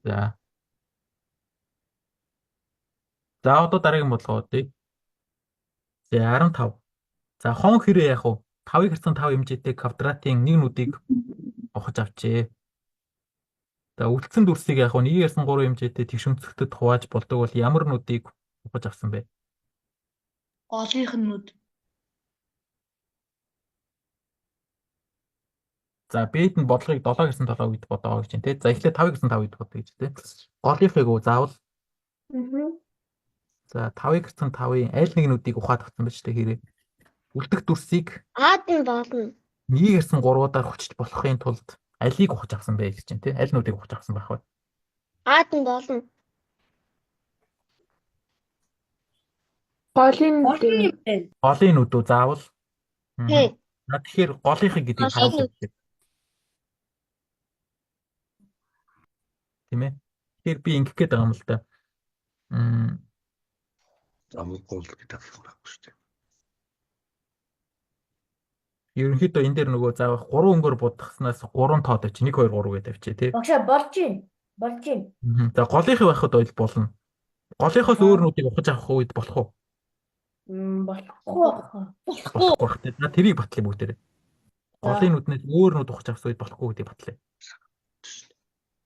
За. За одоо дараагийн бодлого бодъё. За 15. За хон хэрэг яах вэ? 5-ыг харьцан 5 хэмжээтэй квадратын нэг нүдийг ухаж авчээ. За үлдсэн дүрсийг яах вэ? 1-ийг харьцан 3 хэмжээтэй тэгш өнцөгтөд хувааж болдог бол ямар нүдийг ухаж авсан бэ? Голынх нь нүд. За бэд нь бодлогыг 7 гэсэн 7 үед бодоо гэж байна те. За эхлээд 5 гэсэн 5 үед бодъё гэж те. Голынхыг үү заавал за 5 гэсэн 5-ын аль нэг нүдийг ухаад авсан байж тээ хэрэг. Үлдэх дүрсийг Аад нь болно. 1 гэсэн 3-аар хүчж болохын тулд алийг ухаж авсан бэ гэж байна те. Аль нүдийг ухаж авсан байх вэ? Аад нь болно. Голын Голын нүд. юм байна. Голын нүд үү заавал. Мгм. Тий. За тэгэхээр голынхыг гэдгийг Голын харуул нүд. гэдэг. Тийм ээ. Тэгэхээр би ингэх гээд байгаа юм л да. Мм Замыг гол гэдэг асуулт байхгүй шүү дээ. ерөнхийдөө энэ дээр нөгөө заавал 3 өнгөөр будахснаас 3 тоо тавьчих. 1 2 3 гэж тавьчих тий. Багшаа болж гин. Болж гин. Мгм. За голынхыг байхад бол болно. Голынхоос өөр нүдийг ухаж авах үед болох уу? Болохгүй баха. Болохгүй. Болохгүй бах тий. За тэрийг батлая бүгдээрээ. Голын нүднээс өөр нүд ухаж авах үед болохгүй гэдгийг батлая.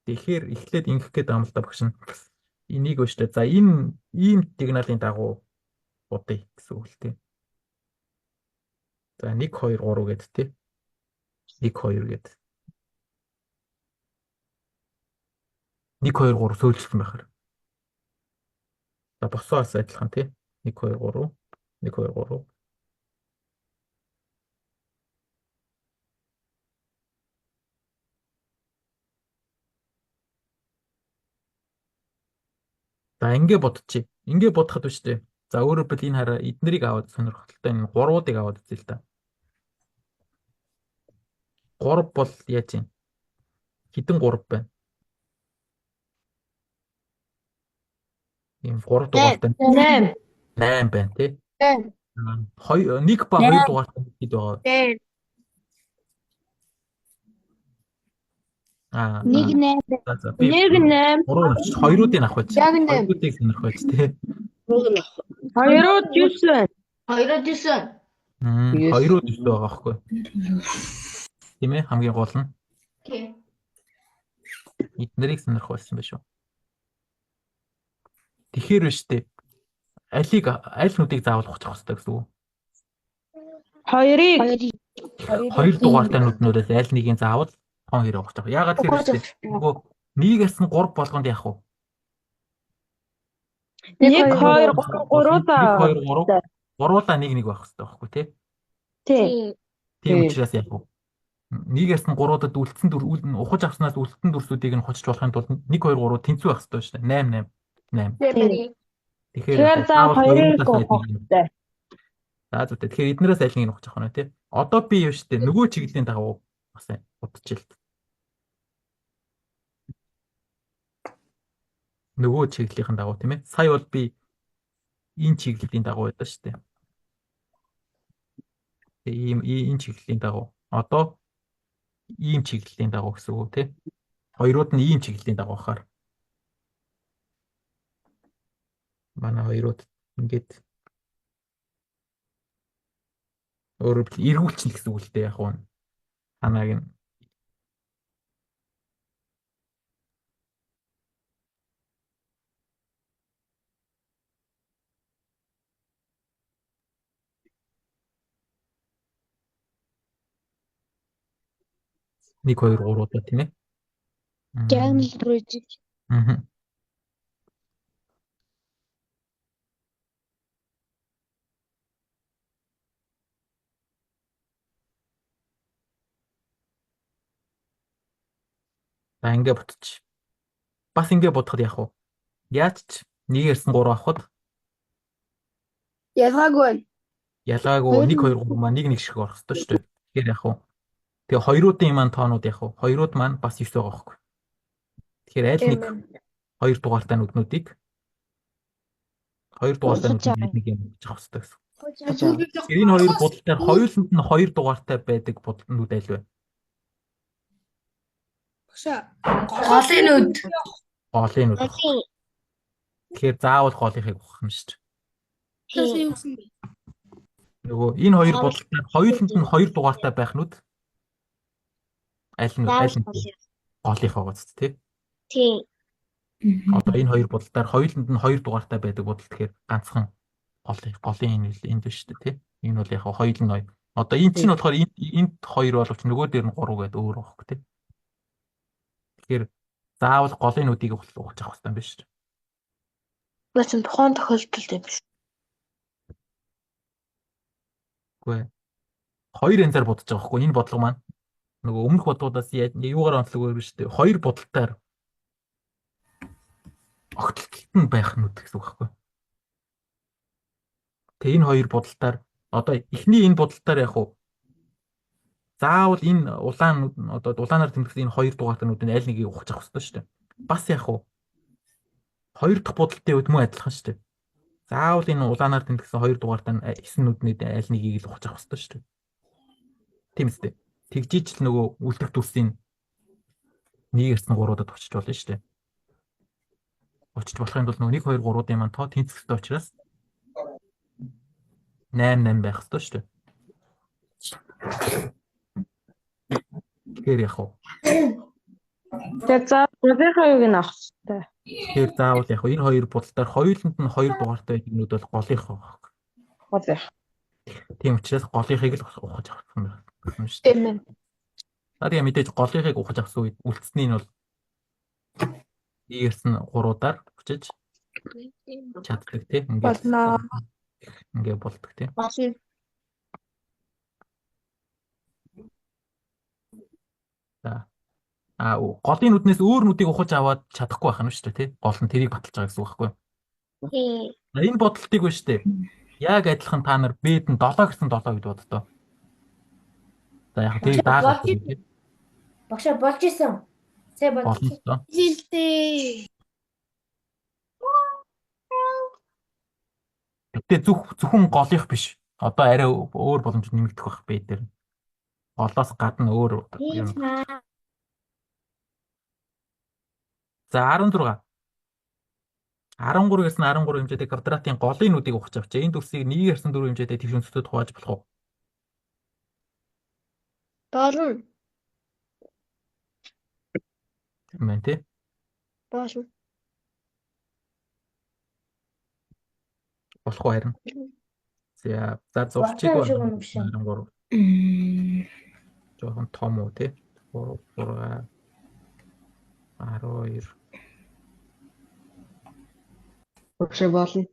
Тэгэхээр эхлээд ингэх гээд байгаа юм л да багш нь. Энийг өштэй. За энэ ийм диагоналын дагуу будъя гэсэн үг л тий. За 1 2 3 гэд тий. 1 2 гэд. 1 2 3 сөүлжсэн байхаар. За босоо бас адилхан тий. 1 2 3 1 2 3. За ингэ бодчих. Ингэ бодоход биш үү? За өөрөөр хэлбэл энэ хараа эднэрийг аваад сонирхолтой энэ гурвуудыг аваад үзье л да. 3 бол яаж юм? Хэдэн 3 байна? Ийм 3 дугаартай 8. 8 байна тий. 8. 2 1 ба 2 дугаартай хэд байгаа? Тий. Аа. 1 8. За за би 1 8. 3 авчих. Хоёруудыг авах байж. Яг найман. Хоёруудыг сонирх байж тий. 2-ууд 9 байна. Хоёрод 9. Хоёрууд 9 байгаа байхгүй. Тийм ээ хамгийн гол нь Тий. эднэрийг сонирх байсан байх шүү. Тэгэхээр биш үү? Алийг аль нүдийг заавал ухчих хэрэгтэй гэсэн үг. 2-ыг 2-ыг Хоёр дугаартай нүднүүдээс аль нэгийг заавал тон хэрэг ухчих. Яагаад тэгэхээр биш үү? Нөгөө нэгээс нь 3 болгонд яах вэ? 1 2 3 1 3-уудаа. 2 3 гуруулаа 1 1 байх хэрэгтэй байхгүй тий? Тий. Тийм Тий. учраас яах вэ? Нэгээс нь гуруудад үлдсэн дүр ухаж авснаас үлдсэн дүрсүүдийг нь хучиж болохын тулд 1 2 3 тэнцүү байх хэрэгтэй шүү дээ. 8 8 8. Тий. Тэгэхээр Тэгэхээр яах вэ? заавал Заавал хоёрыг хоёруудаас аль ухах нэг нь. хэрэгтэй. За зүйтэй. Тэгэхээр эднэрээс аль нэг нь ухаж авах нь тий. Одоо би юу шүү дээ. Нөгөө чиглэлийн дагуу бас удажил. Нөгөө чиглэлийн дагуу тийм ээ. Сая бол би энэ чиглэлийн дагуу байдаг шүү дээ. Тэгээ ийм энэ чиглэлийн дагуу. Одоо ийм чиглэлийн дагуу гэсэн үг тий. Хоёрууд нь ийм чиглэлийн дагуу байхаар. Манай хоёрууд ингээд өөрөөр хэлбэл эргүүлчихнэ гэсэн үг л дээ яг уу. Танааг нь нэг 2 3 удаа тийм ээ. Диагонал руу ижиж. Мгм. За ингэ ботчих. Бас ингэ бодоход яах вэ? Яаж ч нэгээс нь 3 авахд Ялгаагүй байна. ялгаагүй 1 2 3 маань 1 1 шиг орох ёстой шүү дээ. Тэгэхээр яах вэ? Тэгээ хоёруудын маань тоонууд яах вэ? Хоёрууд маань бас 9 байгаа байхгүй. Тэгэхээр аль нэг хоёр дугаартай нүднүүдийг хоёр дугаартай Ухаж нүднийг аль нэг юм гэж авах ёстой гэсэн. Тэгэхээр Тэгэхээр энэ хоёр будал дээр хоёуланд нь хоёр дугаартай байдаг будалнууд аль вэ? Голын нүд. Голын нүд. Голын. Тэгэхээр заавал голынхыг ухах юм шүү дээ. Тий. Нөгөө энэ хоёр будалтаар хоёуланд нь хоёр дугаартай байх нүд аль нь аль Заавал нь голын. голынх байгаа зү тий. Тий. Одоо энэ хоёр будалтаар хоёуланд нь хоёр дугаартай байдаг будалт гэхээр ганцхан голын энэ л энд биш үү тий. Энэ бол яг хоёул нь хоёр. Одоо энэ чинь болохоор энд хоёр боловч нөгөө дээр нь гурав гэдэг өөр байхгүй тий. Тэгэхээр заавал голын нүдийг ухаж авах хэрэгтэй юм биш үү? Наа чин тухайн тохиолдолд юм биш. Үгүй ээ. Хоёр янзаар бодож байгаа байхгүй энэ бодлого маань. Нөгөө өмнөх бодлогоудаас юугаар онцлог өөр биш үү? Хоёр бодолтоор огтлолт нь байх нүд гэсэн үг байхгүй. Тэгээ энэ хоёр бодолтоор одоо эхний энэ бодолтоор яг уу заавал энэ улаан нүд нь одоо улаанаар тэмдэглэсэн энэ хоёр дугаартай нүдний аль нэгийг ухаж авах хэрэгтэй шүү дээ. Бас яг уу хоёр дахь бодолтын үед мөн адилхан шүү дээ. Заавал энэ улаанаар тэмдэглэсэн хоёр дугаартай нь эсэн нүдний аль нэгийг л ухаж авах хэрэгтэй шүү дээ. Тийм үстэй. Тэгжиж л нөгөө үлдэх дүрсийн нэг эрсэн гуруудад очиж болно шүү дээ. Очиж болохын тулд нөгөө 1 2 3-уудын маань тоо тэнцэх ёстой учраас 8 8 байх ёстой шүү дээ. Тэгэхээр яг уу. Тэгээ заавал голынхаа юуг нь авах хэрэгтэй. Тэгэхээр заавал яг уу энэ хоёр будалтаар хоёуланд нь хоёр дугаартай байдаг нүд бол голынх байгаа. Голынх. Тийм учраас голынхыг л ухаж авах юм байна юм шүү дээ. Тийм ээ. За тэгээ мэдээж голынхыг ухаж авсан үед үлдсэний нь бол нэгэрсэн гуруудаар хүчиж чаддаг тий. Ингээд Болно. Ингээ болдог тий. Болно. За. А голын нүднээс өөр нүдийг ухаж аваад чадахгүй байх нь шүү дээ тий. Гол нь тэрийг баталж байгаа гэсэн үг байхгүй юу? Тий. За энэ бодолтыг ба шүү дээ. Яг адилхан та нар Б-д нь 7 гэсэн 7 гэж боддоо. За яг тэрийг даах тий. Багшаа болж исэн. Сая болж Болно л доо. Жилдээ. Гэтэ зөвхөн голынх биш. Одоо арай өөр боломж нэмэгдэх байх Б дээр. Голоос гадна өөр юм. За 16. 13 гэсэн 13 хэмжээтэй квадратын голын нүдийг ухаж авчаа. Энэ дүрсийг 1 гэсэн 4 хэмжээтэй тэгш өнцгөд хувааж болох уу? Болно. Тийм байна тий. Болно. Болох уу харин? За за зурчиг Болсон юм шиг байна. 13. Жохон том уу тий? 3 6 12 Багшаа болно.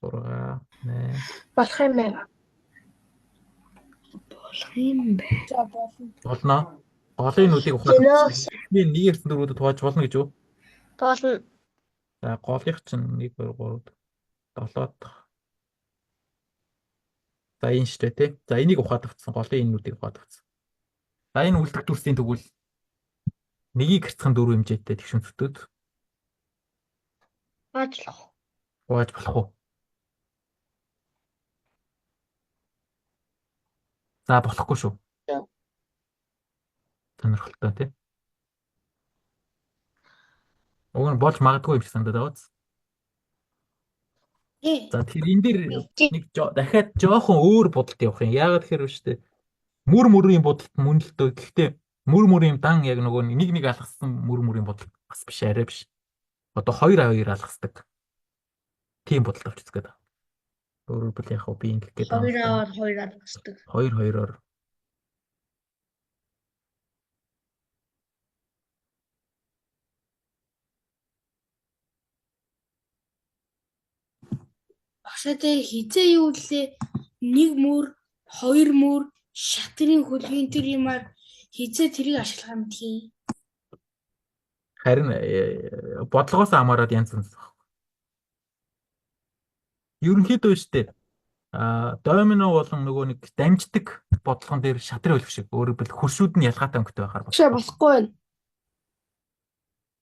6 8 Болох юм байна. Болох юм бэ. За болно. болно. Голын нүдийг ухаад Зөнөөс. би 1 гэсэн 4-д хувааж болно гэж үү? Болно. За голынх чинь 1 2 3 7 дахь. За энэ штэ тий. За энийг ухаад авцсан. Голын энэ нүдийг ухаад авцсан. За энэ үлдэх дүрсийн тэгвэл нэгийг хэрцхэн дөрвөн хэмжээтэй тэгш өнцгтүүд Ажиллах. хувааж болох уу? За болохгүй шүү. Сонирхолтой тий. Уг нь болж магадгүй юм шиг санагдаад байгаа биз? За тэгэхээр энэ дээр нэг дахиад жоохон өөр бодолт явах юм. Яагаад тэгэхээр вэ штэ мөр мөрийн бодолт мөн л дөө. Гэхдээ мөр мөрийн дан яг нөгөө нэг нэг алгассан мөр мөрийн бодолт бас биш арай биш. Одоо хоёр хоёр алгасдаг. Тийм бодолт авч үзэх гээд. Өөрөөр хэлбэл яг хөө би ингэх гээд байгаа юм л да. Хоёроор хоёр алгасдаг. Хоёр хоёроор Багшаа дээр хизээ юу лээ нэг мөр, хоёр мөр, шатрын хөлгийн тэр юмар хизээ тэрийг ашиглах юм тхий. Харин бодлогоос хамаарат янз янз баг. Ерөнхийдөө штэ домино болон нөгөө нэг дамждаг бодлогон дээр шатрын хөлөг шиг өөрөөр хэлбэл хөршүүд нь ялгаатай өнгөтэй байхаар Багшаа бодлого. болохгүй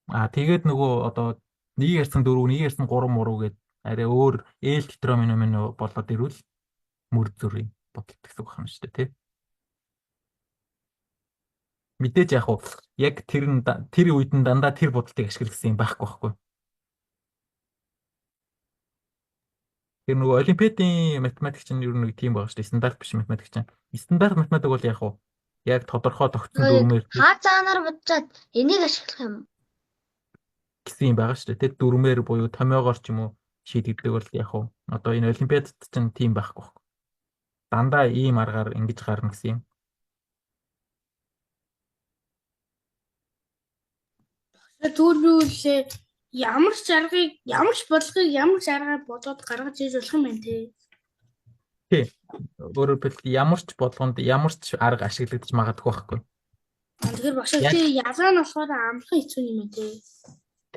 байна. Тэгээд нөгөө одоо нэг ярьсан 4, нэг ярьсан 3 муруу гээд арай өөр ээл тетромино минь болоод ирвэл мөр зүрийн бодолт гэсэн үг юм шүү дээ, тий. Мэдээж яг уу яг тэр нь тэр үед нь дандаа тэр бодолтыг ашигласан юм байхгүй байхгүй. Тэр нөгөө олимпиадын математик чинь ер нь нэг тийм байгаа шүү дээ. Стандарт биш математик чинь. Стандарт математик бол яг уу яг тодорхой тогтсон дүрмээр Хаа цаанаар бодчоод энийг ашиглах юм. гэсэн юм байгаа шүү дээ. Тэр дүрмээр буюу томьёогоор ч юм уу шийдэгдэг бол яг уу одоо энэ олимпиадад чинь тийм байхгүй байхгүй. Дандаа ийм аргаар ингэж гарна гэсэн юм. Түүнүүлээ ямар ч аргыг, ямар ч бодлогыг ямар ч аргаар бодоод гаргаж иж болох юм байна те. Өөрөөр хэлбэл ямар ч бодлогонд ямар ч арга ашиглагдаж магадгүй байхгүй. Тэгэхээр багшаа Яг- тий ялгаа нь болохоор амлах хэцүү юм байна те.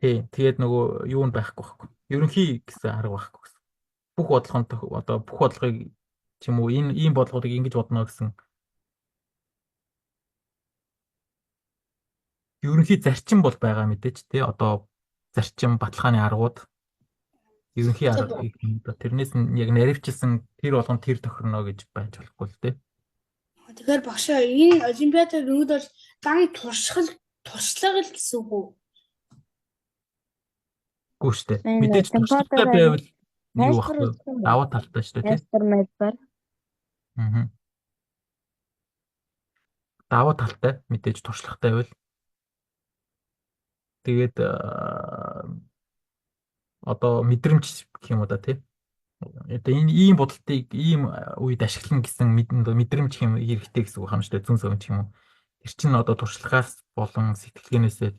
Тий. Тэгээд нөгөө юу нь байхгүй байхгүй. Ерөнхий гэсэн арга байхгүй гэсэн. Бүх бодлогонд одоо бүх бодлогыг ч юм уу энэ ийм бодлогыг ингэж бодно гэсэн ерөнхий зарчим бол байгаа мэдээж тий. Одоо зарчим баталгааны аргууд ерөнхий арга гэх юм да. Тэрнээс нь яг наривчилсан тэр болгон тэр тохирно гэж байж болохгүй л тий. Тэгэхээр багшаа энэ олимпиадад өнөөдөр бол дан туршгал туршлага л гэсэн үг үү? Үгүй шүү дээ. Энэ Мэдээж туршлагатай олимпиадаар байвал юу Тайлбар байхгүй. үзэх юм уу? Давуу талтай шүү дээ тий. Тайлбар мэлбэр. Аа. Давуу талтай мэдээж туршлагатай байвал тэгээд одоо мэдрэмж гэх юм уу да тий. Одоо энэ ийм бодолтыг ийм үед ашиглана гэсэн мэдрэмж гэх юм хэрэгтэй гэсэн үг юм шүү дээ. Зүүн совин ч юм уу. Тэр чинь одоо туршлагаас болон сэтгэлгээнээсээ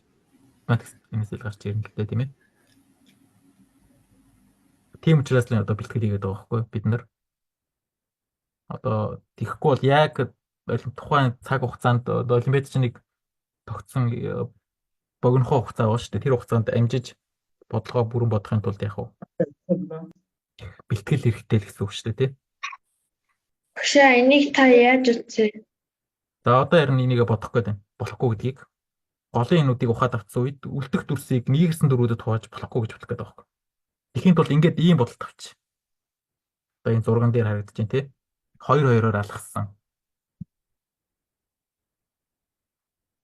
математик сэтгэлгээнээс л гарч ирнэ л дээ тийм ээ. Тийм учраас л одоо бэлтгэл хийгээд байгаа байхгүй бид нар. Одоо тэгэхгүй бол яг тухайн цаг хугацаанд одоо олимпиад чинь нэг тогтсон богинохоо хугацаа байгаа шүү дээ. Тэр хугацаанд амжиж бодлогоо бүрэн бодохын тулд яг уу бэлтгэл хэрэгтэй л гэсэн үг шүү дээ тий. Багшаа энийг та яаж үзсэн? За одоо харин энийг бодох гээд байна. Болохгүй гэдгийг голын энүүдийг ухаад авсан үед үлдэх дүрсийг нэг ирсэн дөрүүдэд хувааж болохгүй гэж бодох гээд байгаа байхгүй. Тэгэхийн тулд ингээд ийм бодолт авчих. Одоо энэ зурган дээр харагдаж байна тий. 2 2-оор алгасан.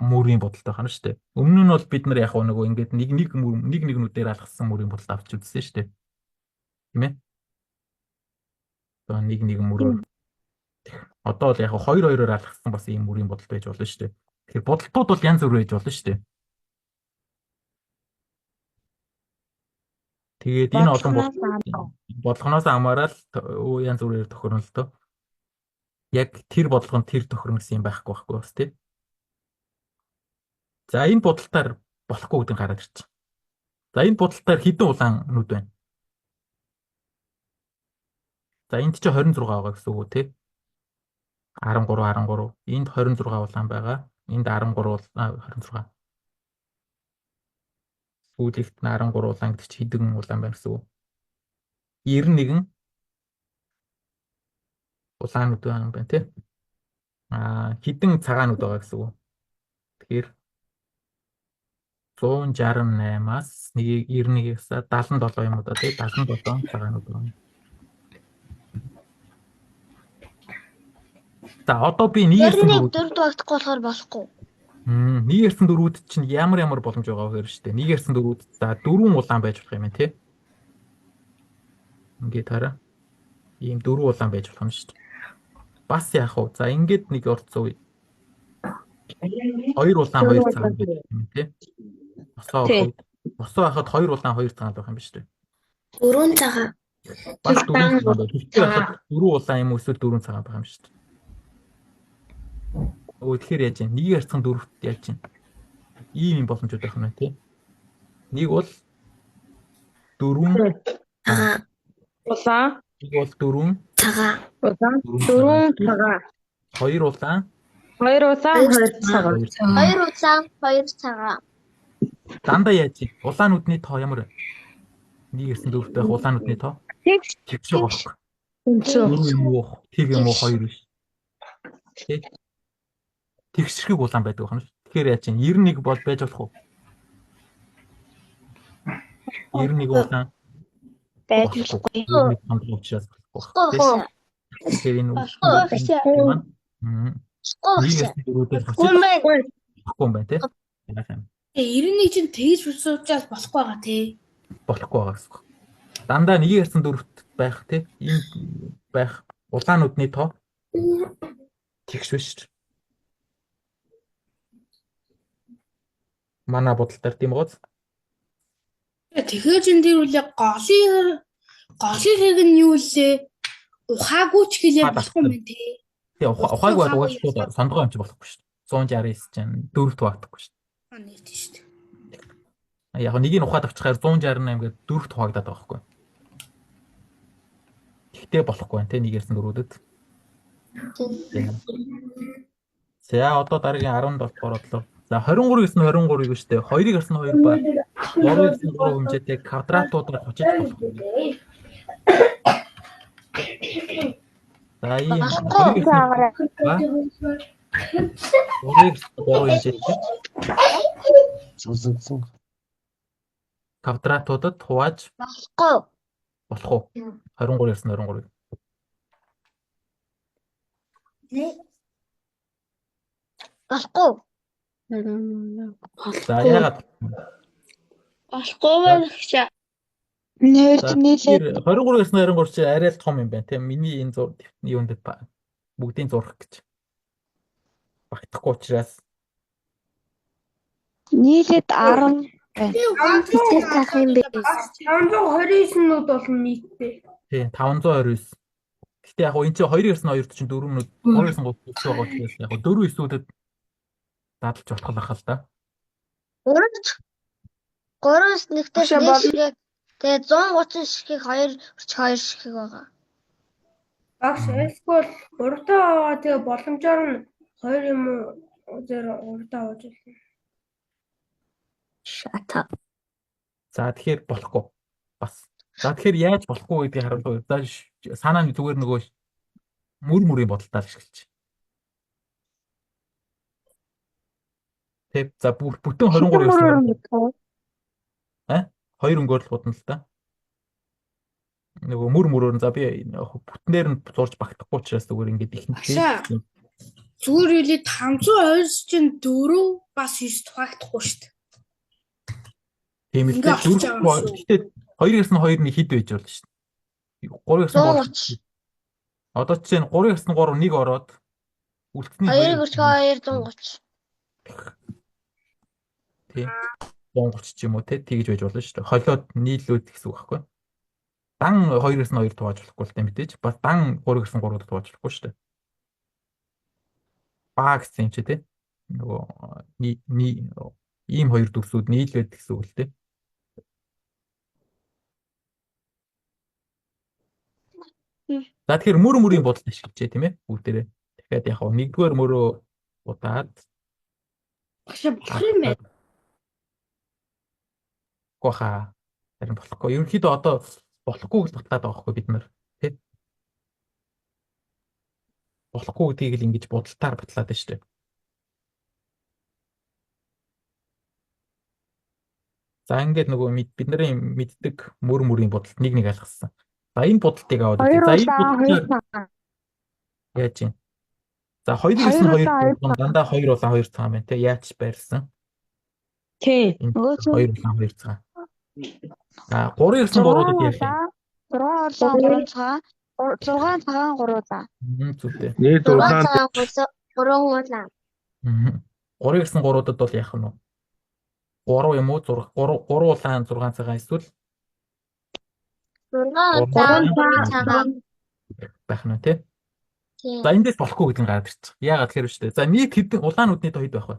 Мөрийн бодолтой байна шүү дээ. Өмнө нь бол бид нар яг нөгөө ингээд нэг нэг нэг нэг нүдээр алгасан мөрийн бодолт авч үзсэн шүү дээ. Тийм ээ? Одоо нэг нэг мөрөөр. Одоо бол яг 2 2-оор алгасан бас ийм мөрийн бодолт байж болно шүү дээ. Тэгэхээр бодолтууд бол янз бүр байж болно шүү дээ. Тэгээд энэ олон бодлогоноос хамаарал янз бүрээр тохирно л доо. Яг тэр бодлого нь тэр тохирно гэсэн юм байхгүй байхгүй бас тий. За энэ бодолтоор болохгүй гэдэг нь гараад ирчих. За энэ бодолтоор хэдэн улаан нүд байна? За энд чи 26 байгаа гэсэн үг үү тий? 13 13. Энд 26 улаан байгаа. Энд 13 26. Сүүлийнх нь 13 улаан гэдэг чи хэдэн улаан байна гэсэн үг? 91 улаанууд байгаа юм байна тий. Аа хэдэн цагаанууд байгаа гэсэн үг. Тэгэхээр 168-аас 91-ээс 77 юм уу да тий 77 цагаанууд байна. За одоо би нэг ярьсан 21 дөрөв дугагдахгүй болохоор болохгүй. Нэг ярьсан дөрүүд чинь ямар ямар боломж байгаа вэ гэхээр шүү дээ. Нэг ярьсан дөрүүд за дөрвөн улаан байж болох юм байна тий. Ингээд хараа. Ийм дөрвөн улаан байж болох юм шүү дээ. Бас яах вэ? За ингээд нэг орцсон үе. Хоёр улаан хоёр цагаан байх юм тий. Босоо авах. Босоо байхад хоёр улаан хоёр цагаан байх юм биш үү? Дөрвөн цагаан. Бас дөрвөн цагаан байх. Хөвтэй байхад дөрвөн улаан юм уу эсвэл дөрвөн цагаан байх юм шүү дээ. Өө тэгэхээр яаж юм? Нэг ярьсан дөрөвт яаж юм? Ийм юм боломжууд байх юм байна тий. Нэг бол дөрвөн цагаан. Улаан. Нэг бол дөрвөн цагаан. Улаан. Дөрвөн цагаан. Хоёр улаан. Хоёр улаан, хоёр цагаан. Хоёр улаан, хоёр цагаан. Дандаа яаж юм? Улаан нүдний тоо ямар вэ? Нэг ярьсан дөрөвт байх улаан нүдний тоо? Тэгш. Тэгш байгаа. Тэнцүү. Дөрөв юм уу? Тэг юм уу? Хоёр биш. Тэ? Тэгшэрхэг улаан байдаг байна шүү. Тэгэхээр яаж юм? 91 бол байж болох уу? 91 улаан байж болохгүй. 91 хоног учраас болохгүй. Тэгэхээр энэ Болохгүй. маань Болохгүй. нэг ярьсан дөрүүдээр Болохгүй. Болохгүй юм байна тий. Яах юм? 91 чинь тэгж суучаас болохгүй байгаа тий. Болохгүй байгаа гэсэн үг. Дандаа нэгийг харьцан дөрөвт байх тий. Ийм байх улаануудны тоо тэгш биш. Манай бодолтоор тийм гоц. Тэгэхээр чин тэр үлээ голын хэрэг нь юу лээ? Ухаагүй ч гэлээ болохгүй юм байна тий. Тий, ухаагүй бол угааш шууд сондгоо юм чи болохгүй шүү дээ. 169 чинь дөрөвт хуваагдахгүй шүү дээ. Нэг тийм шүү дээ. Яг нэгийг ухаад авчихаар 168 гэдэг дөрөвт хуваагдаад байгаа байхгүй. Тэгтээ болохгүй байна тий нэг ярьсан дөрүүдэд. За одоо дараагийн 17 дугаар бодлого. За 23 гэсэн 23-ыг шүү дээ. 2-ыг гарсан 2 ба 3-ыг гэсэн 3 хэмжээтэй квадратуудаар хучиж болох. За ийм 2-ыг 3-ыг 3 хэмжээтэй квадратуудад хувааж болохгүй. Болох уу? 23 гэсэн 23. Болохгүй. За яагаад болохгүй байна гэж. Нэрч нийлээд 23 гэсэн 23 чи арай л том юм байна тийм. Миний энэ зур юунд бүгдийн зурх гэж багтахгүй учраас нийлээд 10 байна. Хичээл заах юм бэ? 529 нүд болно нийтдээ. Тийм 529. Гэтэ яг энэ чинь 2 гэсэн 2 чинь 4 нүд 3 гэсэн 3 байгаа учраас яг 4 9-үүдэд задлж болох л ах л да. 3-аас нэгтээс нэг ширхэг тэгээ 130 ширхэг 2.2 ширхэг байгаа. Багш эсвэл 3 таа аваа тэгээ боломжоор нь 2 юм уу зэрэг 3 таа аваад болно. Shut up. За тэгэхээр болохгүй. Бас. За тэгэхээр яаж болохгүй гэдгийг харуулах. За санаа нь зүгээр нөгөө мөр мөрийн бодолтоор ашиглаж. Тэг. За бүтэн 23 гэсэн. Хоёр өнгөөр л бодно л да. Нөгөө мөр мөрөөр нь за би бүтнээр нь зурж багтахгүй учраас зүгээр ингээд ихэнх. Зүгээр үлээ 520 чинь 4 бас 9 хуваагдахгүй шүү дээ. Тийм л дээ. 4 гэхдээ 2 гэсэн 2 нэг хэд байж болно шүү дээ. 3 гэсэн 3. Одоо жишээ нь 3 гэсэн 3 нэг ороод үлдсэний 2 2 130. Тийм. 130 ч юм уу те тэгж байж болно шүү дээ. Холиод нийлүүд гэсэн үг байхгүй. Дан 2 гэсэн 2 хувааж болохгүй л дээ мэдээж. Бас дан 3 гэсэн 3 хувааж болохгүй шүү дээ. Ба гэсэн юм чи те. Нөгөө ийм хоёр дүрсүүд нийлээд гэсэн үг л дээ. За тэгэхээр мөр мөрийн бодолт ашиглажээ тийм ээ бүгдээрээ. Тэгэхээр яг хав нэгдүгээр мөрөө будаад багш болох юм байна. Үгүй хаа. Харин болохгүй. Ерөнхийдөө одоо болохгүй гэж батлаад байгаа байхгүй бид нар тий. Болохгүй гэдгийг л ингэж бодолтоор батлаад байна шүү дээ. За ингээд нөгөө бидний мэддэг мөр мөрийн бодолт нэг нэг алгасан. За энэ бодолтыг аваад үзье. За энэ бодолтоор яаж юм? За 2 гэсэн 2 дандаа 2 улаан 2 цагаан байна те. Яаж байрлсан? Тий. 2 улаан 2 цагаан. За 3 гэсэн 3-уудад яах юм? 6 улаан 3 цагаан, 6 цагаан 3 улаан. Зүйтэй. Нийт улаан 3 улаан. 3 гэсэн 3-уудад бол яах нь вэ? 3 юм уу? 6 3 улаан 6 цагаан эсвэл 6 улаан 3 цагаан байх нь тий. За эндээс болохгүй гэдэг нь гараад ирчих. Яагаад тэгэхээр вэ? За нийт хэдэн улаануудны тоо хэд байх вэ?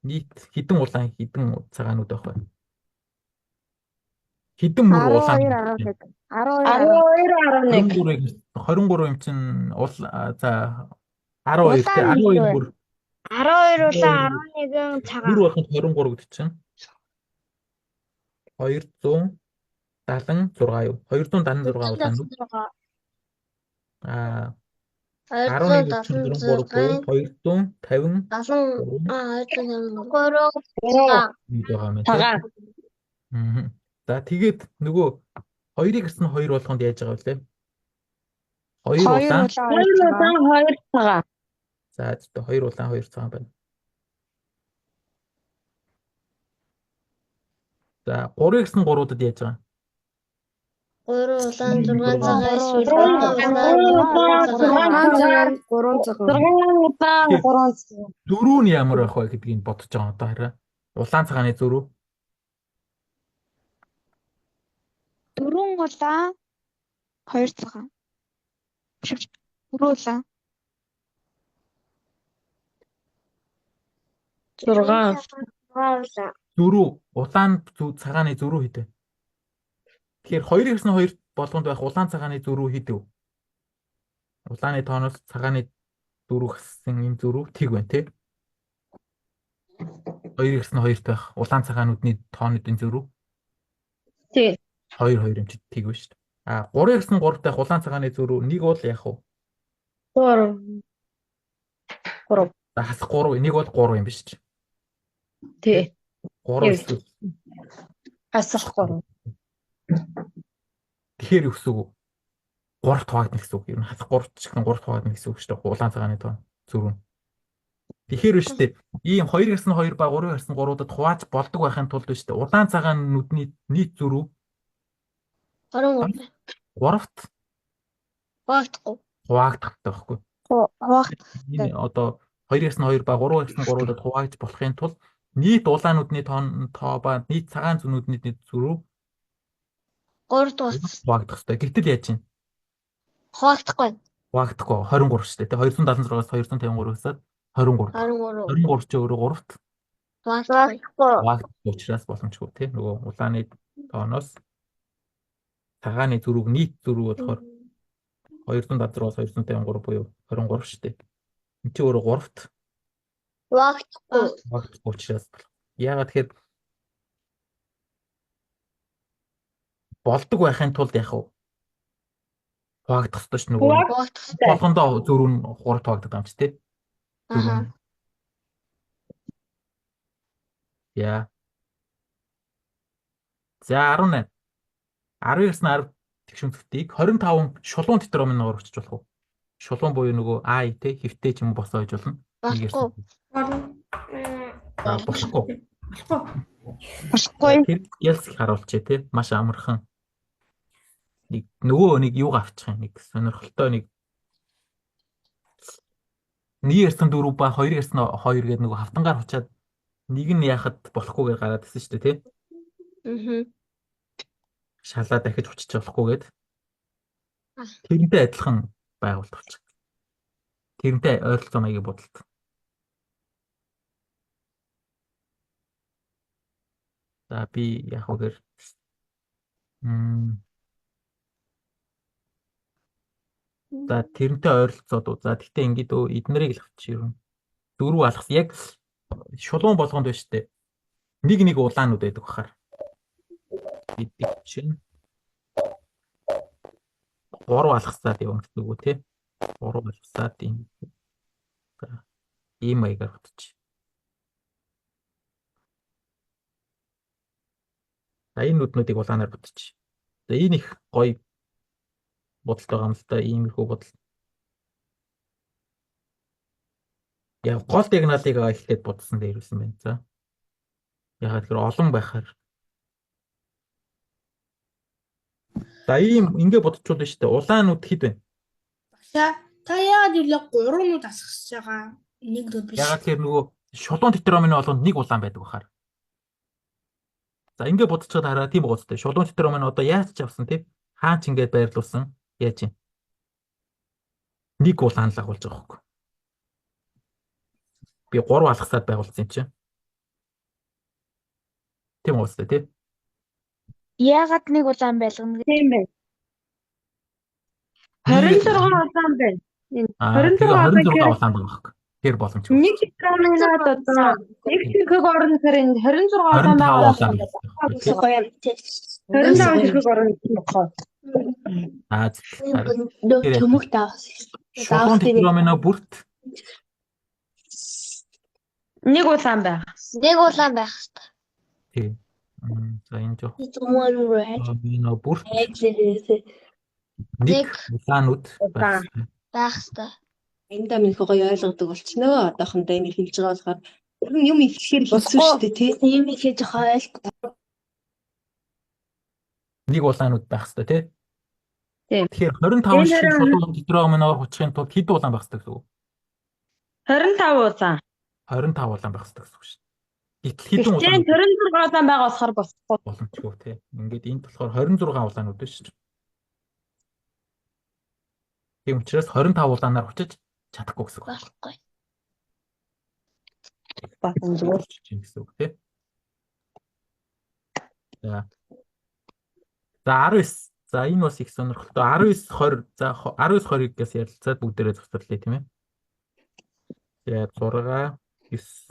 Нийт хэдэн улаан хэдэн цагаанууд байх вэ? Хэдэн мөр улаан? 12 11 23 юм чинь за 12 тий 12 мөр 12 улаан 11 цагаан. Мөр болгонд 23 гэдэг чинь 276 юу? 276 улаан үү? Аа 11 23 250 73 байгаа юм тийм. За тэгээд нөгөө 2-ыг гэсэн 2 болгонд яаж байгаа вэ? 2 2 улаан. улаан 2 2 улаан улаан 2 цагаан. За зөв 2 улаан 2 цагаан байна. За 3 гэсэн 3-уудад яаж байгаа? 3 улаан 6 цагаан эсвэл 3 3 улаан улаан 6 цагаан. 3 улаан Тэгэхээр 3 цагаан. Зөрүү нь ямар байх вэ гэдгийг бодож байгаа одоо хараа. Улаан цагааны зөрүү. 4 улаан 2 цагаан. Биш биш. 4 улаан. 6. 6 улаан. Зөрүү улаан цагааны зөрүү хэд вэ? Тэгэхээр 2 гэсэн 2 болгонд байх улаан цагааны зөрүү хэд вэ? Улааны тооноос цагааны дөрөв гэсэн энэ зөрүү тэг байна тий. 2 гэсэн 2-т байх улаан цагаануудны тоонуудын зөрүү Тий. 2 2 юм чи тэг байна шүү дээ. А 3 гэсэн 3-т байх улаан цагааны зөрүү нэг бол яах вэ? 3. 3. За хасах 3 нэг бол 3 юм биш чи. Тий. 3 эсвэл Хасах 3. тэгэхээр юу гэсэн үг вэ? 3 хуваагдана гэсэн үг. Ер нь хасах 3 ч гэсэн 3 хуваагдана гэсэн үг шүү дээ. Улаан цагааны тоон зөрүү нь. Тэгэхээр биш үү? Ийм 2 гэсэн 2 ба 3 гэсэн 3-уудад хувааж болдог байхын тулд биш үү? Улаан цагаан нүдний нийт зөрүү 23. 3-т Хуваагдахгүй. хуваагдах хэрэгтэй байхгүй юу? Хуваах. Энэ одоо 2 гэсэн 2 ба 3 гэсэн 3-уудад хувааж болохын тулд нийт улаануудны тоо ба нийт цагаан зүүнүүдний нийт зөрүү 3 дуус. хуваагдах хэрэгтэй. Гэтэл яаж юм? Хуваагдахгүй. Хуваагдахгүй 23 шүү дээ. 276-аас 253 гэсээд 23. 23. 23 ч өөрөө 3-т Хуваагдахгүй. хуваагдах учраас боломжгүй тий. Нөгөө улааны тооноос цагааны зөрүүг нийт зөрүү болохоор 276-аас 253 буюу 23 шүү дээ. Энд чи өөрөө 3-т Хуваагдахгүй. хуваагдахгүй учраас болох. Яагаад тэгэхээр болдог байхын тулд яах вэ? Хуваагдах ёстой ш нөгөө Хуваагдах. болгондоо зөрүү нь 3 хуваагддаг юм чи тий. Зөрүү Аха. нь. Яа. За 18. 19 10 тэгш өнцгтийг 25 шулуун тетроминоор өчөж болох уу? Шулуун буюу нөгөө I те хэвтэй ч юм уу босоо гэж болно. Нэг Болохгүй. ярьсан. За болохгүй. Болохгүй. Болохгүй. Тэр ялц их харуулчихъя те. Маш амархан. Нэг нөгөө нэг юуг авчих юм нэг сонирхолтой нэг нэг ярьсан 4 ба 2 ярьсан 2 гэдэг нөгөө хавтангаар хучаад нэг нь яхад болохгүйгээр гараад ирсэн шүү дээ тий. Аа. Шалаа дахиж хучиж болохгүй гээд. Тэрнтэй адилхан байгуулалт болчих. Тэрнтэй ойролцоо маягийн бодолт. За би яг үгээр За тэрнтэй ойролцоод уу. За тэгтээ ингээд өө эднэрийг л авчих юм. Дөрөв алхас яг шулуун болгонд байна штэ. Нэг нэг улаанууд байдаг бахаар. Гэдэг чинь 3 алхасаад явна гэдэг үү те. 3 алхасаад ийм. За ийм маягаар бодчих. За энэ нүднүүдийг улаанаар бодчих. За энэ их гоё бодолтой байгаа юм л да. Иймэрхүү бодол. Яг гол диагоналыг эхлээд бодсон дээр ирсэн байна. За. Ягаад гэхээр олон байхаар. За ийм ингэ бодчихвол шүү дээ. Улаанууд хэд вэ? Багшаа та яагаад ирлээ 3 нүд асгасж байгаа? Нэг нүд биш. Ягаад гэхээр нөгөө шулуун тетромины болгонд нэг улаан байдаг бахаар. За ингэ бодчиход хараа тийм байгаа зү. Шулуун тетромин одоо яаж ч авсан тий? Хаан ч ингэ байрлуулсан яаж юм? Нэг улаан л агуулж байгаа хөөх. Би 3 алгасаад байгуулсан юм чинь. Тийм үү тий? Яагаад нэг улаан байлгана гэж? Тийм байна. 26 улаан байна. Энэ Аа 26 тэгээ улаан 26 гэхээр улаан байгаа хөөх. Тэр боломжгүй. нэг тетраминад одоо нэг ширхэг орно гэхээр энэ 26 улаан 25 байгаа. улаан байх тий. 25 ширхэг орно гэх юм байна. Аа зөв. Төмөх давс. Шулуун тетромино бүрт Нэг улаан байх. Нэг улаан байх хэрэгтэй. тий. За энэ жоох One red. тетромино бүрт Нэг Нэг. улаанууд Улаан. байх ёстой. Байх ёстой. Энд амин их гоё ойлгодог болчихноо. Одоохондоо энийг хэлж байгаа болохоор ер нь юм ихлэхээр хэцүү Босгоо. шүү дээ, тий. Юм ихээ жоохон ойлгохгүй. Нэг улаанууд байх ёстой тий. Тийм. Тэгэхээр 25 Энэ ширхэг харин- шулуун тетроминоор хучихын тулд хэд улаан байх ёстой гэсэн үг? 25 улаан. 25 улаан байх ёстой гэсэн үг шүү дээ. Гэтэл хэдэн Гэхдээ улаан 26 улаан байгаа болохоор болохгүй. боломжгүй тий. Ингээд энд болохоор 26 улаанууд биш шүү. Тийм учраас 25 улаанаар хучиж чадахгүй гэсэн үг. Болохгүй. Боломжгүй. Болчих юм гэсэн үг тий. За. За 19. За энэ бас их сонирхолтой. 19 20. За 19 20-ыг гэс ярилцаад бүгдээрээ завсарлая тийм ээ. За 6 9 3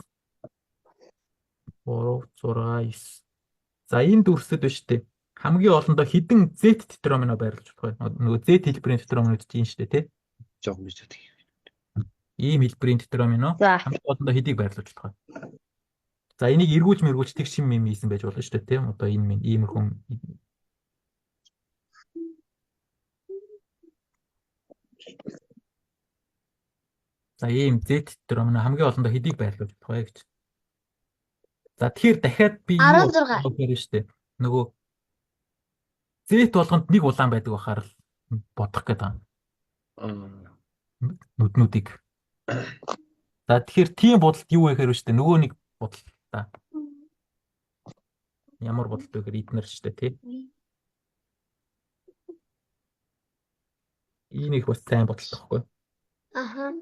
6 9. За энэ дүрсэд биш үү? Хамгийн олондоо хэдэн Z тетромино байрлаж болох вэ? Нөгөө Z хэлбэрийн тетроминууд чинь шүү дээ тий. Жог мэж гэдэг. Ийм хэлбэрийн тетромино За. хамгийн олондоо хэдийг байрлуулж болох вэ? За энийг эргүүлж мэргүүлж тэг шим юм хийсэн байж болно шүү дээ тийм. Одоо энэ минь иймэрхүү За ийм Z тетромино хамгийн олондоо хэдийг байрлуулж болох вэ гэж. За тэгэхээр дахиад би юу 16. бодох шүү дээ. Нөгөө Z болгонд нэг улаан байдаг байхаар л бодох гээд байгаа нүднүүдийг. За тэгэхээр тийм бодолт юу вэ гэхээр шүү дээ. Нөгөө нэг бодол та. Ямар бодолт вэ гэхээр эднэр шүү дээ тий. Энэ их бас сайн бодолт байхгүй. Аха.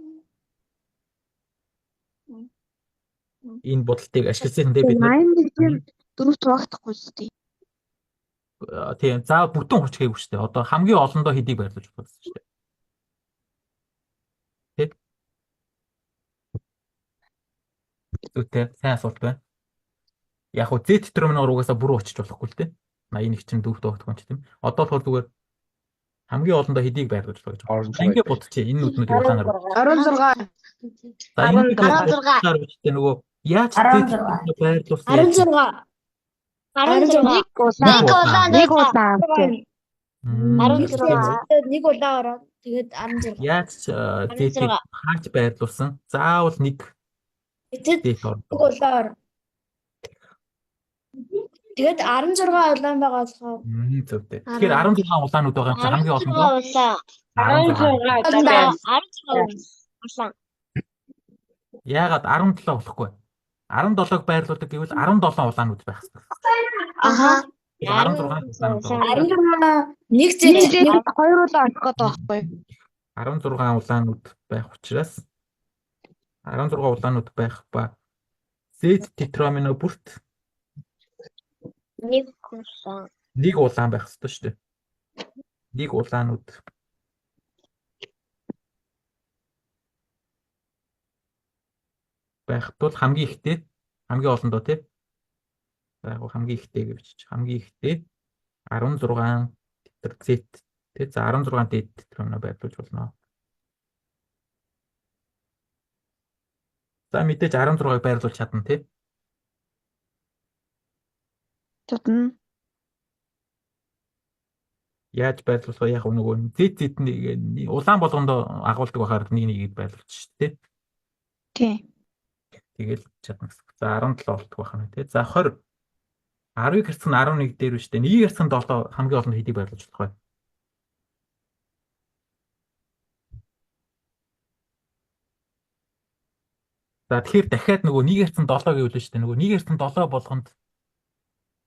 Энэ бодолтыг ашигласан дээр бид нар 81 дөрөвт хуваагдахгүй шүү дээ. Тийм за бүтэн хуч гээгүй шүү дээ. Одоо хамгийн олондоо хэдийг байрлуулж болох гэсэн шүү дээ. Тий. Зүйтэй сайн асуулт байна. Яг хөө Z терминоор угаасаа бүрэн очиж болохгүй л дээ. 81 чинь дөрөвт хуваагдах юм чи тийм. Одоо болохоор зүгээр хамгийн олондоо хэдийг байрлуулж болох гэж байна. 16. Ингээ бодчих. Энэ нүднүүдийг улаанаар. 16. За энэ 16. бичтэй нөгөө яаж Z 16. терминоор байрлуулсан 16. 16. Нэг улаан. Нэг улаан Нэг нэг улаан. тий. 16. Нэг улаан ороод тэгээд 16. Яаж Z-ийг хаач байрлуулсан? Заавал нэг Тэгээд Z ордог. нэг улаан ор. Тэгээд 16 улаан байгаа болохоор Зөв дээ. Тэгэхээр 16 улаанууд байгаа юм чинь хамгийн олондоо 16 16. 16 улаан. 16 улаан. Яагаад 17 болохгүй? 17-г байрлуулдаг гэвэл 17 улаанууд байх хэрэгтэй. Аха. 16 улаанууд байгаа. 16 нэг Нэг зэт Z хоёр улаан орох гэдэг байхгүй. 16 улаанууд байх учраас 16 улаанууд байх ба Z тетрамино бүрт Нэг улаан. нэг улаан байх ёстой шүү дээ. Нэг улаанууд байх тул хамгийн ихтэй хамгийн олондоо тий. За яг хамгийн ихтэй гэж бичиж хамгийн ихтэй 16 тетр Z тий. За 16 D тетрамино байрлуулж болно. За мэдээж 16-ыг байрлуулж чадна тий. Чадна. Яаж байрлуулах вэ? Яг нөгөө Z Z нэг улаан болгондоо агуулдаг байхаар нэг нэгийг байрлуулчих шүү дээ. Тий. Тэгэл чадна гэсэн. За 17 болтго байх нь тий. За 20. 10-ыг хэрцэн 11 дээр биш үү? 1-ийг хэрцэн 7 хамгийн олон хэдийг байрлуулж болох вэ? За тэгэхээр дахиад нөгөө 1 хэрцэн 7 гэвэл шүү дээ. Нөгөө 1 хэрцэн 7 болгонд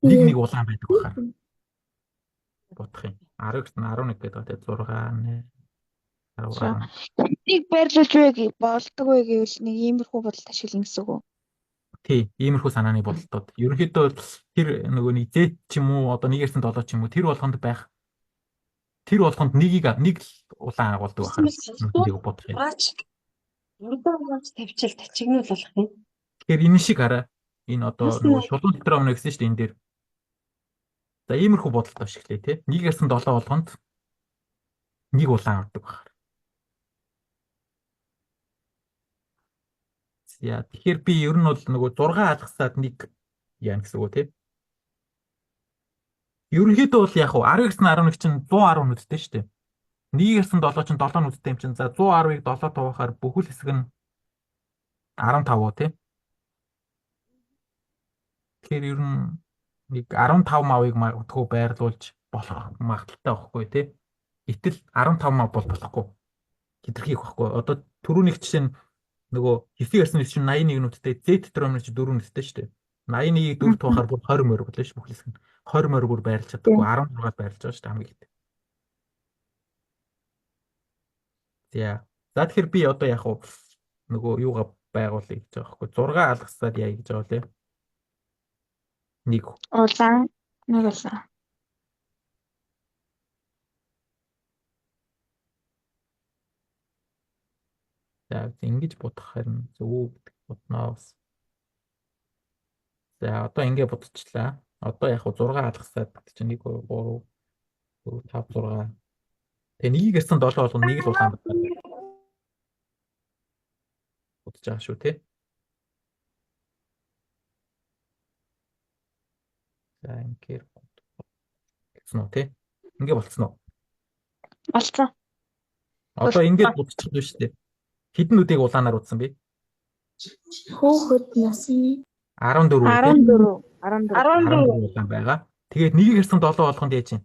нэг нэг улаан байдаг байхаар бодох юм. 10 хэрцэн 11 гэдэг тий 6 8 10 Хэдийг байрлуулж вэ болдог вэ гэвэл нэг иймэрхүү бодолт ашиглана гэсэн үг үү? Тий, иймэрхүү санааны бодолтууд. Ерөнхийдөө тэр нөгөө нэг Z ч юм уу, одоо 1 хэрцэн 7 ч юм уу, тэр болгонд байх тэр болгонд нэгийг нэг л улаан агуулдаг байхаар нүднийг бодох юм. Ураач урдаа тавьчил тачигнуул болох юм. Тэгэхээр энэ шиг хараа. Энэ одоо нөгөө шулуун тетрамино гэсэн шүү дээ энэ дээр. За иймэрхүү бодолт ашиглая тий. 1 хэрцэн 7 болгонд нэг улаан ордог байхаар. За тэгэхээр би ер нь бол нөгөө 6 алгасаад нэг яана гэсэн үг үү тий. Ерөнхийдөө бол яг хуу 10 гэсэн 11 чинь 110 нүдтэй шүү дээ. Нэг ярьсан 7 чинь 7 нүдтэй юм чинь. За 110-ыг 7 туваахаар бүхэл хэсэг нь 15 уу тий? Тэгэхээр ер нь нэг 15 мавыг магадгүй байрлуулж болох магадaltaй байхгүй тий? Гэтэл 15 мав бол болохгүй. Хэтэрхий их байхгүй. Одоо түрүүнийх жишээ нь нөгөө хэсэг ярьсан чинь 81 нүдтэй, Z дээр чинь 4 нүдтэй шүү дээ. 81-ийг 4 туваахаар бүр 20 морь болоо шүү бүхэл хэсэг нь. 20 морь бүр байрлаж чадахгүй 16-д байрлаж байгаа шүү дээ хамгийн ихдээ. За. За тэгэхээр би одоо яг уу нөгөө юугаа байгуулъя гэж байгаа байхгүй. 6 алгасаад яа гэж байгаа лээ. Нэг Улаан нэг улаан. За ингэж бодох харин зөв гэдэг бодноо бас. За одоо ингэ бодчихлаа. Одоо яг хуу 6 алгасаад гэдэг чинь 1 2 3 4 5 6. Тэгээ нэгийг ярьсан 7 болгоно нэг л улаан бодож байгаа шүү тий. За ингээр болцсон уу тий? Ингээ болцсон уу? Болцсон. Одоо ингэж бодчих нь шүү дээ. Хэдэн нүдийг улаанаар удсан бэ? Хүүхэд насны 14 тий? 14 14 14 улаан байгаа. Тэгээд нэгийг ярьсан 7 болгонд яаж юм?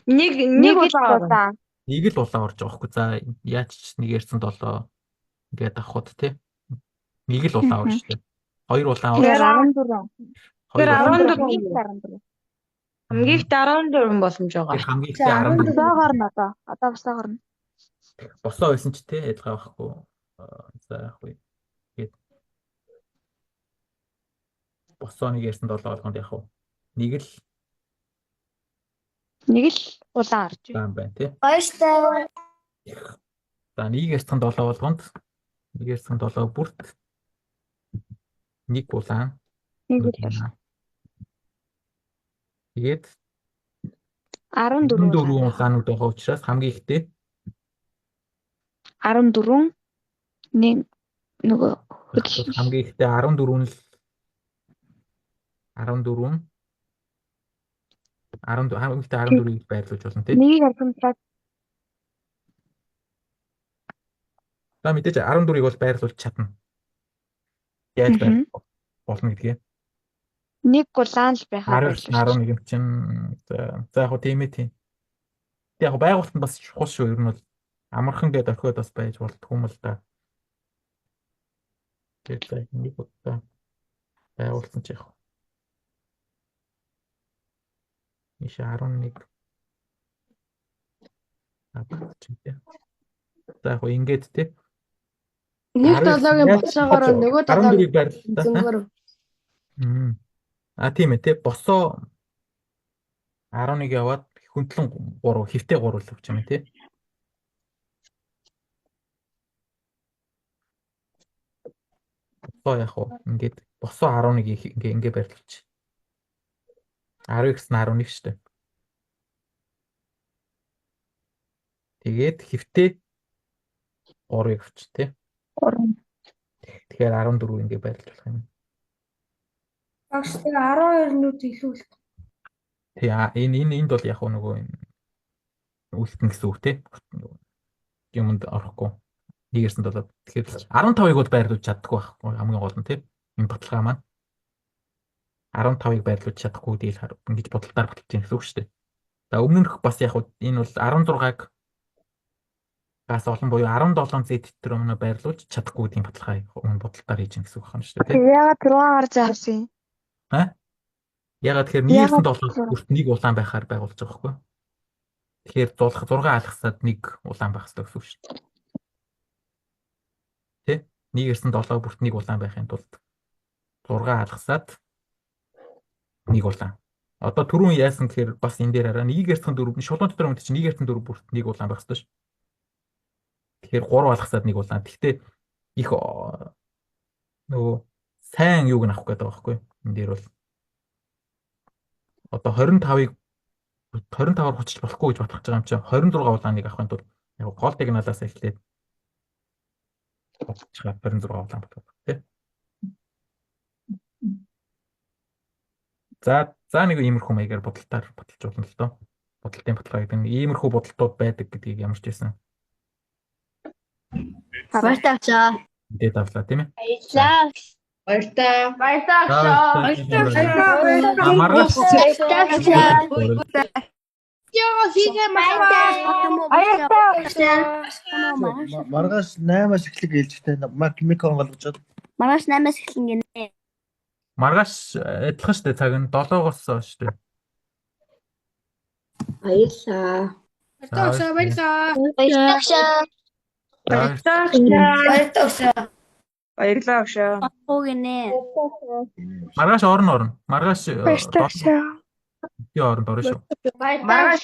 Нэг Нэг нэг улаан улаан. Нэг л улаан орж байгаа хгүй. За яаж ч нэг ярьсан 7 ингээд авахуд тий. Нэг л улаан орж шүү дээ. Хоёр улаан орж. Тэгэхээр 14. Хоёр Тэгэхээр улаан. 14. Хамгийн их 14 боломж байгаа. Тэгэхээр хамгийн За ихтэй 14 босоогоор нь одоо. Одоо босоогоор нь. босоо байсан ч тий ялгаа байхгүй. За яг үе. Тэгээд босоо нэг ярьсан 7 болгонд яг уу нэг л Нэг л улаан орж. улаан байна тий. баяртай. За нэг ярьсан 7 болгонд нэг ярьсан 7 бүрт нэг улаан Нэг л улаан. Тэгээд 14 14 улаан. улаанууд байгаа учраас хамгийн ихтэй 14 нэг нөгөө хөдөл хамгийн ихтэй 14 л 14 14 хамгийн ихтэй 14-ийг байрлуулж болно тий. нэгийг аргамтлаад За мэдээж 14-ийг бол байрлуулж чадна. Яаж байрлах болно гэдгээ. нэг улаан л байхаар 10 11 юм чинь за яг хөө тийм ээ тийм. Тэг яг байгуулалт нь бас чухал шүү. Ер нь бол амархан гэдээ орхиод бас байж болдгүй юм л да. Тэгээд за нэг удаа байгуулсан ч яг. Ийш 11 аа. За яг хөө ингээд те. Нэг долоогийн босоогоор нөгөө долоог 14-ийг байрлалаа. зөнгөөр А тийм ээ те. Босоо 11 яваад хүндлэн 3 хэвтэй 3 л өгч юм те. Босоо яг уу ингээд босоо 11-ийг ингээ ингээ байрлуулчих. 10 гэсэн 11 шүү дээ. Тэгээд хэвтэй 3-ыг авчих тий. 3. Тэгэхээр 14 ингээ байрлаж болох юм. Багш тэгээ 12 нүд илүү л. Тий энэ энэ энд бол яг нөгөө үлдэн гэсэн үг тий. Юмд орохгүй. Нэг ярьсан болоод тэгэхээр 15-ыг бол байрлуулж чаддаггүй байхгүй хамгийн гол нь тий. Энэ баталгаа маань 15-ыг байрлуулж чадахгүй гэдгийг хар ингэж бодолтоор баталж байгаа гэсэн үг шүү дээ. За өмнөх бас яг энэ бол 16-аг гаас олон буюу 17 Z дээр өмнө байрлуулж чадахгүй гэдгийн баталгаа өмнө бодолтоор хийж байгаа гэсэн үг байна шүү дээ тий. Яагаад 6 гар заасан юм? Аа? Ягаад тэгэхээр нэг ярьсан 7 бүрт нэг улаан байхаар байгуулж байгаа байхгүй юу? Тэгэхээр 6 алгасаад нэг улаан байх хэрэгтэй гэсэн үг шүү дээ. Тэ? Нэг ярьсан 7 бүрт нэг улаан байхын тулд 6 алгасаад нэг улаан. Одоо түрүүн яасан гэхээр бас энэ дээр хараа нэг ярьсан 4 шулуун дотор өмнө чинь нэг ярьсан 4 бүрт нэг улаан байх хэрэгтэй шүү. Тэгэхээр 3 алгасаад нэг улаан. Гэхдээ их нөгөө сайн юуг нь авах гэдэг байгаа байхгүй юу? Энэ дээр бол одоо 25-ыг 25-аар хучиж болохгүй гэж батгах байгаа юм чинь 26 улааныг авахын тулд яг гол диагоналаас эхлээд батчих 26 улаан болох тий. За за нэг иймэрхүү маягаар бодолтоор баталж болно л доо. Будалтын баталгаа гэдэг нь иймэрхүү будалтууд байдаг гэдгийг ямар ч байсан Баяртай багшаа. мэдээд авлаа тийм ээ. Баярлалаа. Баяртай. Баярлалаа багшаа. А маргааш Баяртай багшаа. Яа хийгээ махаа. Баярлалаа багшаа. Маргааш 8-аас эхлэх ээлжтэй микрофон болгочоод Маргааш 8-аас эхлэн гинэ. Маргааш адилхан шүү дээ цаг нь 7-оос шүү дээ. Баярлалаа. Баярлалаа багшаа, баярлалаа. Баяртай багшаа. За Баяртай багшаа. Баярлалаа багшаа. Уу гинэ. маргааш орно орно. Маргааш Баяртай багшаа. 7-ийн оронд орно шүү. Маргааш.